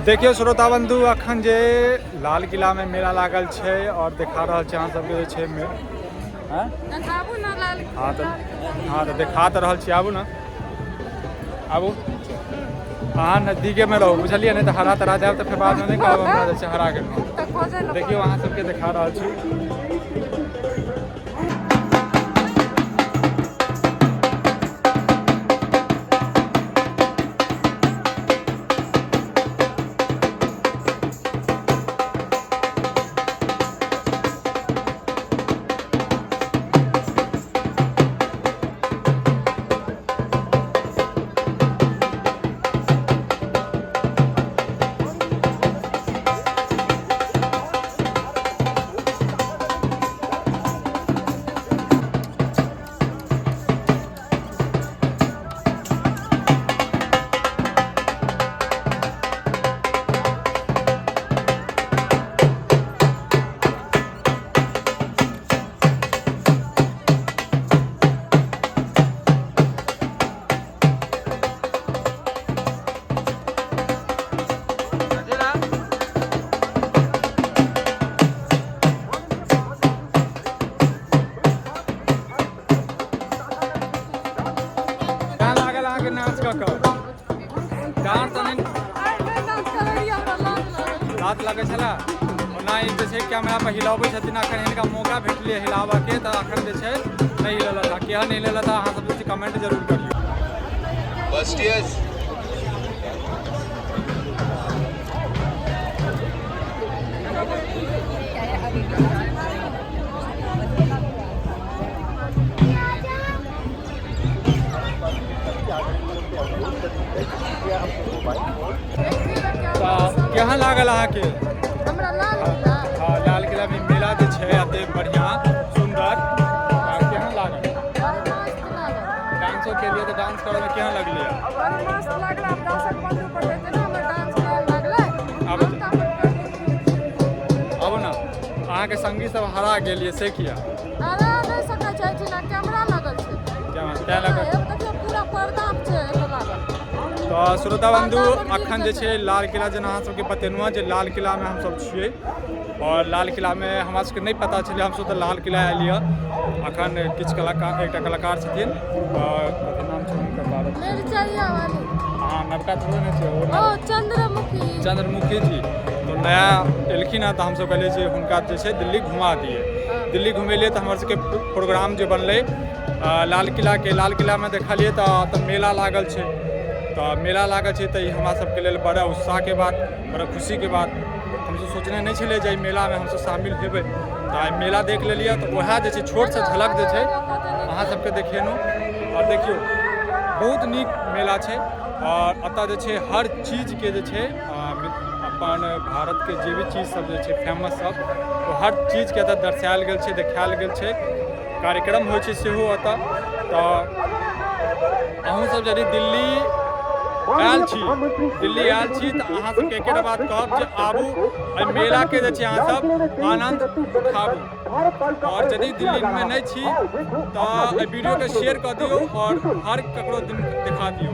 देखियौ श्रोता बंधु, अखन जे लाल किला में मेला लागल छै और देखा रहल छै अहाँ सबके जे छै आँय? आबू ना लाल। हाँ, तऽ देखा तऽ रहल छी। आबू ने, आबू। अहाँ नजदीके में रहू, बुझलियै? नहि तऽ हरा तरा जायब तऽ फेर बादमे नहि कहब हमरा जे छै हरा गेलहुँ। तऽ खोजै लए। देखियौ, अहाँ सबके देखा रहल छी। केहन लागल अहाँके नाच कऽ कऽ? डांस तऽ नहि? आइ नहि डांस करै रहियै, हमरा लाज लागल। लाज लगै छलै। ओना ई जे छै कैमरा पर हिलाबै छथिन। अखन हिनका मौका भेटलै हिलाबऽके, तऽ अखन जे छै नहि हिलेलथि। केहन हिलेलथि, अहाँ सब जे छै कमेंट जरूर करियौ। First years. तऽ केहन लागल अहाँके? हमरा लाल किला। हाँ, लाल किला में मेला जे छै एते बढ़िआँ सुन्दर, केहन लागल? बड़ मस्त लागल। डांसो केलियै तऽ डांस करऽमे केहन लगलै? बड़ मस्त लागल। आब दर्शक बंधु पर जेना हमर डांस करऽ लागलै। आब हम तऽ अपन कर। आबू ने। अहाँके संगी सब हरा गेलियै, से किया? अरे, नहि सकै छै, एहिठिना कैमरा लागल छै। केना तैं लऽ कऽ? एगो देखियौ, पूरा पर्दा छै एतऽ लागल। तऽ श्रोता बंधु, अखन जे छै लाल किला, जेना अहाँ सबके बतेलहुँ हँ जे लाल किलामे हमसब छियै और लाल किलामे हमरा सबके नहि पता छलै, हमसब तऽ लाल किला एलियै। अखन किछु कलाकार, एकटा कलाकार छथिन, कथी नाम छै हुनकर बारह? मिरचैया वाली। हाँ, नवका थोड़े नहि छै ओ। ओ चंद्रमुखी। चंद्रमुखी जी तो नया एलखिन हँ, तऽ हमसब कहलियै जे हुनका जे छै दिल्ली घुमा दियै। दिल्ली घुमेलियै तऽ हमर सबके प्रोग्राम जे बनलै लाल किलाके, लाल किलामे देखलियै तऽ मेला लागल छै। तऽ मेला लागल छै तऽ ई हमरा सबके लेल बड़ा उत्साहके बात, बड़ा खुशीके बात। हमसब सोचने नहि छलियै जे एहि मेलामे हमसब शामिल हेबै। तऽ आइ मेला देख लेलियै, तऽ वएह जे छै छोटसँ झलक जे छै अहाँ सबके देखेलहुँ। आओर देखियौ, बहुत नीक मेला छै आओर एतऽ जे छै हर चीजके जे छै अपन भारतके जे भी चीज सब जे छै फेमस सब, ओ हर चीजके एतऽ दर्शायल गेल छै, देखायल गेल छै। कार्यक्रम होइ छै सेहो एतऽ। तऽ अहूँ सब यदि दिल्ली आयल छी तऽ अहाँ सबके एकेटा बात कहब जे आबू, एहि मेलाके जे छै अहाँ सब आनन्द उठाबू। आओर यदि दिल्लीमे नहि छी तऽ एहि वीडियोके शेयर कऽ दियौ आओर हर ककरो दिन देखा दियौ।